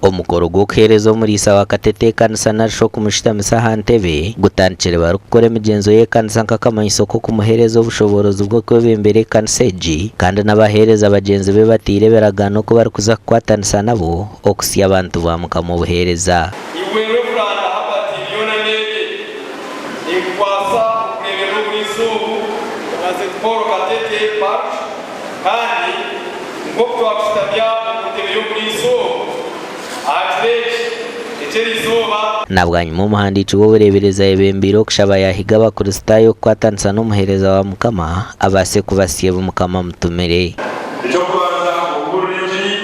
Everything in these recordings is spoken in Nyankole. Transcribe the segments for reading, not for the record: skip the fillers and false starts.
Omukoro gw'okuheereza omuriisa wa Katete ekanisa narishi okumushutamisa aha ntebe gutandikire barikukora emigyenzo y'ekanisa nk'akamanyiso k'okumuheereza obushoboorozi bw'okwebembera ekanisa egi kandi n'abaheereza bagyenzi be bateire ebiragaano oku barikuza kukwatanisa nabo okuhitsya abantu ba Mukama obuheereza. Iwe Rev. Herbert Byona Nebye, ninkukwasa okureeberera oburiisa obu obwa St Paul Katete Parish kandi nk'oku twakushutamya omu ntebe y'oburiisa obu aha kiro eki eky'erizooba. Na bwanyima omuhandiiki w'obureeberezi ayebembeire okushaba yaahiga Abakristaayo kukwatanisa n'omuheereza wa Mukama abaase kubasya ebi Mukama amutumire. Eky'okubanza, okubuurira engiri,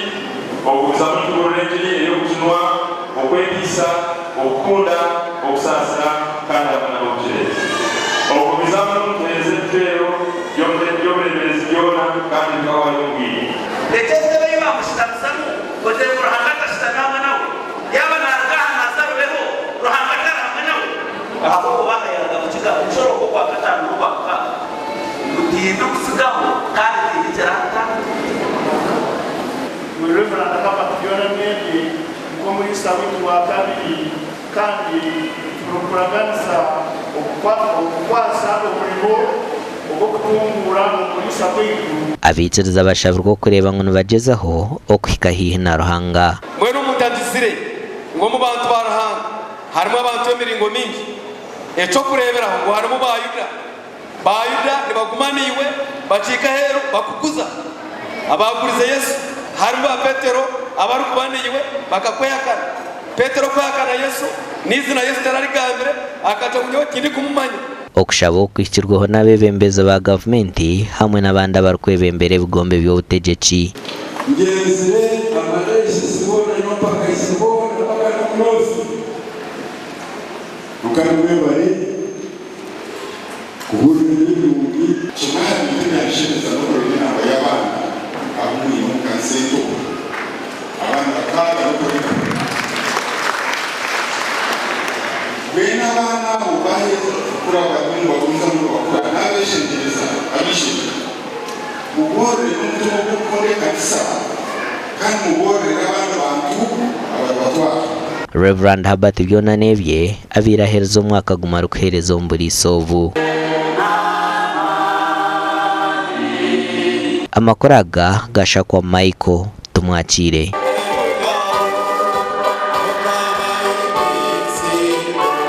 okugumizamu nitubuurira engiri ey'okujunwa, okwetiisa, okukunda, okusaasira, kandi hamwe n'obucureezi. Okugumizamu nituheereza ebicwero by'obureeberezi byona kandi bikawayo omu bwire. Ekyo entebe ei baamushutamisamu, ogire ngu Ruhanga tashutami hamwe nawe? Yaaba naaruga aha naaza Rubeho, Ruhanga tari hamwe nawe? Ahabw'okuba aha yaaruga kukiga omushoro gw'Okwakataano n'Okwamukaaga, ngu tindikutsigaho kandi tindikiranta. Iwe Rev. Herbert Byona Mwebye nk'omuriisa waitu wa kabiri kandi turikuraganisa okukwasa omurimo ogw'okutunguura omuriisa gwaitu. Abaikiriza bashabirwe okureeba ngu nibagyezaho okuhika haihi na Ruhanga. Mbwenu mutagizire ngu omu bantu ba Ruhanga harimu abantu b'emiringo mingi. Eky'okureeberaho ngu harimu ba Yuda. Ba Yuda nibaguma naiwe, bakiika aheeru bakuguza. Abaagurize Yesu, harimu ba Petero abarikuba naiwe bakakwehakana. Petero kwehakana Yesu, n'eizina Yesu tararigambire, akagira ngu nyowe tindikumumanya. Okushaba oku kuhikirweho n'abeebembezi ba gavumenti hamwe n'abandi abarikwebembera ebigombe by'obutegyeki. Ngyenzire amadayisisi goona n'ompakaise boona mpaka n'omu North. Mukama mwebare kuhurira ebirungi. Kimwe aha bintu ebyanshemeza n'okureeba enamba y'abaana abu mwine omu kanisa ento, abaana bakaaga n'okurengaho. Mbwenu abaana abo baaheza kukura bariyo nibagumizamu nibakura, naabeshengyereza ab'eishe-emwe, muboorore n'omutima ogw'okukunda ekanisa kandi muboororere abandi bantu abaribatwara. Rev. Herbert Byonanebye abaire aheerize omwaka gumwe arikuheereza omu buriisa obu. Amakuru aga gashakwa Michael Tumwakiire.